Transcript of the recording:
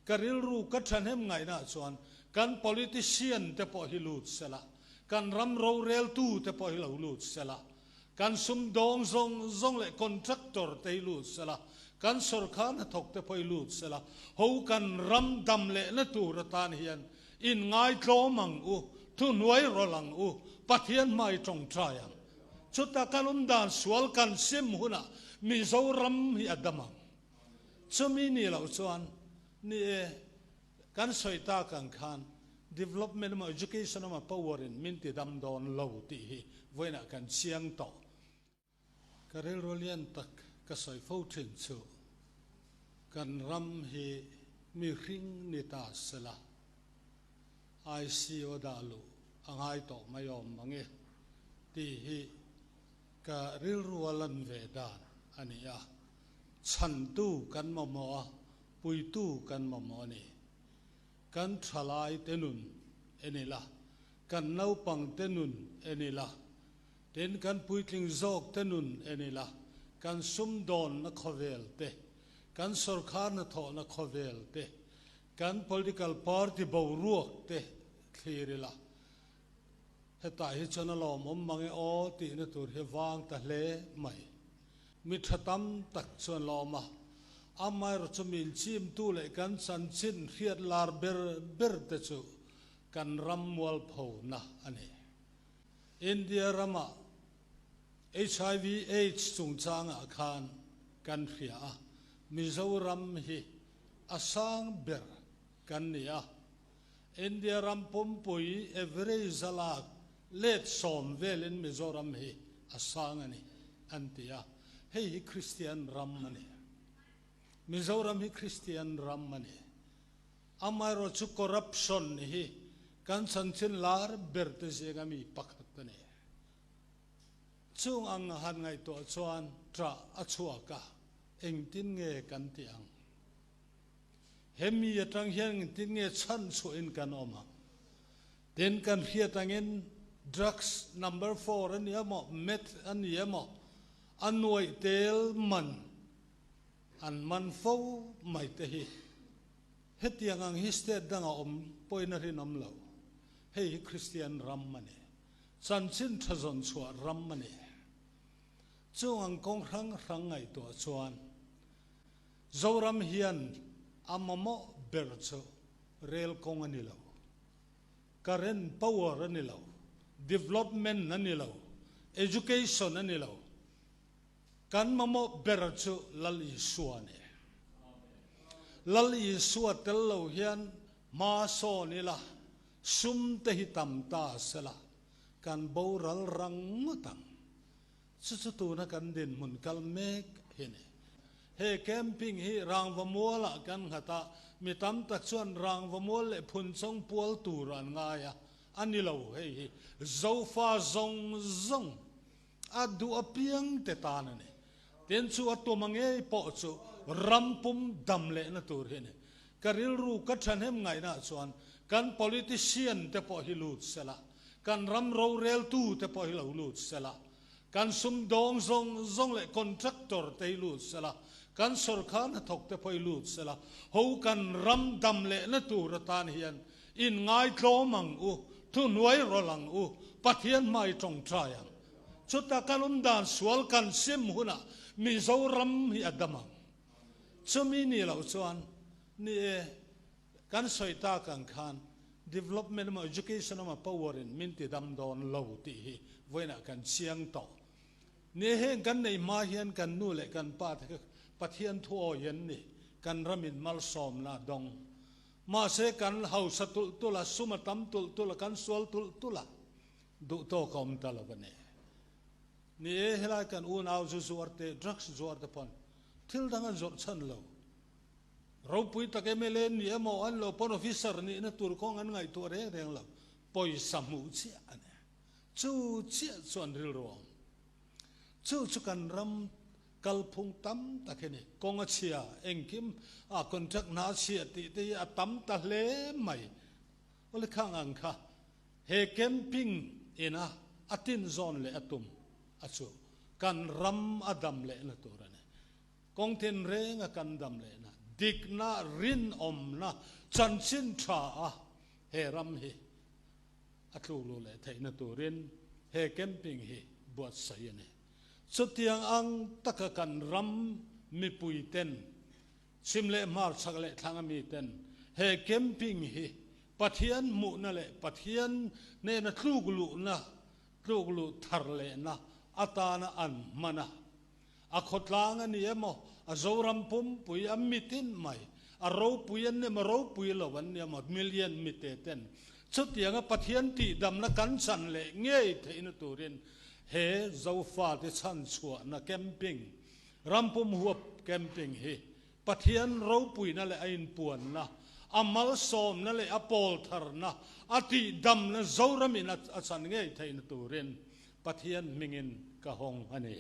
Ka rilru ka thahnem ngaihnaah chuan kan politician te pawh hi lut sela, kan ram roreltu te pawh hi lo lut sela, kan sumdawng zawng zawng leh contractor te hi lut sela, kan sorkar hnathawk te pawh hi lut sela, ho kan ram dam lehna tur atan hian inngaitlawm ang u, thuhnuai rawlh ang u, Pathian hmai tawngtai ang. Chuta kan awm dan sual kan sim hunah Mizoram hi a dam ang. Chumi ni loh chuan ni e, kan sawi tak ang khan development emaw education emaw power in min ti dam dawn lo tih hi vawiinah kan chiang tawh. Ka rilru lian tak ka sawi fo thin chu kan ram hi mihring ni ta sela ICU dah luh a ngai tawh mai awm mang e tih hi ka rilru a lan ve dan a ni a. Chhantu kan mamawh a, puitu kan mamawh a ni. Kan thalaite nun en ila, kan naupangte nun en ila, tin kan puitling zawkte nun en ila, kan sumdawnna khawvel te, kan sorkar hnathawhna khawvel te, kan political party boruak te thlir ila, hetah hi chuan a lawmawm mang e aw tihna tur hi vang ta hle mai. Mi tha tam tak chuan lawm a, amaherawh chu min chimtu leh kan chanchin hriat lar ber ber te chu kan ram mualphona a ni. India rama hiv aids chungchangah khan kan hria a, Mizoram hi a sang ber kan ni a, India ram pumpui average a lak let sawm velin Mizoram hi a sang a ni an ti a, hei hi Kristian ram a ni. Mizoram hi Kristian ram a ni. Amaherawh chu corruption hi kan chanchin lar ber te zinga mi pakhat a ni. Chung ang han ngaihtuah chuan ṭah a chhuak a, engtin nge kan tih ang? Hemi atang hian engtin nge chhan chhuahin kan awm ang? Tin, kan hriat angin drugs number four a ni emaw, meth a ni emaw, a nuaih tel man an man fo mai te hi hetiang ang hi state dangah awm pawhin a rinawm lo. Hei hi Kristian ram a ni. Chanchin tha zawn chhuah ram a ni. Chung ang kawng hrang hrang ngaihtuah chuan Zoram hian a mamawh ber chu rel kawng a ni lo, current power a ni lo, development a ni lo, education a ni lo. Kan mamawh ber chu Lal Isua a ni. Lal Isua tel lo hian hma sawn ila, sum te hi tam ta sela, kan boral rang ngawt ang. Chu chu tuna kan dinhmun kal mek hi ni. He camping hi Rangvamualah kan nghat a, mi tam tak chuan Rangvamual leh Phunchawng pual tur an ngai a, a ni lo hei hi Zofa zawng zawng a duh apiang te tan a ni. Tin chu a tum a ngei pawh chu ram pum dam lehna tur hi a ni. Ka rilru ka thahnem ngaihnaah chuan kan politician te pawh hi lut sela, Kan ram roreltu te pawh hi lo lut sela, kan sumdawng zawng zawng leh contractor te hi lut sela, kan sorkar hnathawk te pawh hi lut sela, ho kan ram dam lehna tur atan hian inngaitlawm ang u, thuhnuai rawlh ang u, Pathian hmai tawngtai ang. Chuta kan awm dan sual kan sim hunah Mizoram hi a dam ang. Chumi ni loh chuan ni e. Kan sawi tak ang khan development emaw education emaw power in min ti dam dawn lo tih hi vawiinah kan chiang tawh. Ni heng kan neih hma hian kan nu leh kan pa te kha Pathian thu awi an ni, kan ram in malsawmna a dawng. Mahse kan hausa tulh tulh a, sum a tam tulh tulh a, kan sual tulh tulh a, duh tawk a awm ta lo a ni. Ni e, helai kan unau zu zuar te, drugs zuar te pawn thil dang an zawrh chhan lo. Ropui tak mla ni emaw an lo pawn officer nihna tur kawng an ngaihtuah reng reng lo, pawisa hmuh chiah a ni. Chu chiah chu an rilru a awm. Chu chu kan ram kalphung tam tak hi a ni. Kawng a chhia, engkim a contract hna a chhia tih te hi a tam ta hle mai. Awle khang ang kha he camping ina a tinzawn leh a tum a chu kan ram a dam lehna tur a ni. Kawng tin renga kan dam lehna, Dikna, rinawmna, chanchin tha a he ram hi a tluk luh leh theihna turin he camping hi buatsaih a ni. Chutiang ang taka kan ram mipui ten, chhim leh hmar chhak leh thlang ami ten he camping hi Pathian hmuhna leh Pathian hnena tluk luhna, tluk luh thar lehna atana an hman a. A khawtlang a ni emaw, a Zoram pumpui a mitin mai, a ropui an ni emaw, ropui lo an ni emaw, million mite ten chutianga Pathian tihdamna kan chan leh ngei theihna turin he Zofate chhanchhuahna camping, rampum huap camping hi Pathian ropuina leh a inpuanna, a malsawmna leh a pawltharna, a tihdamna Zoramin a chan ngei theihna turin Pathian hmingin ka hawng a ni.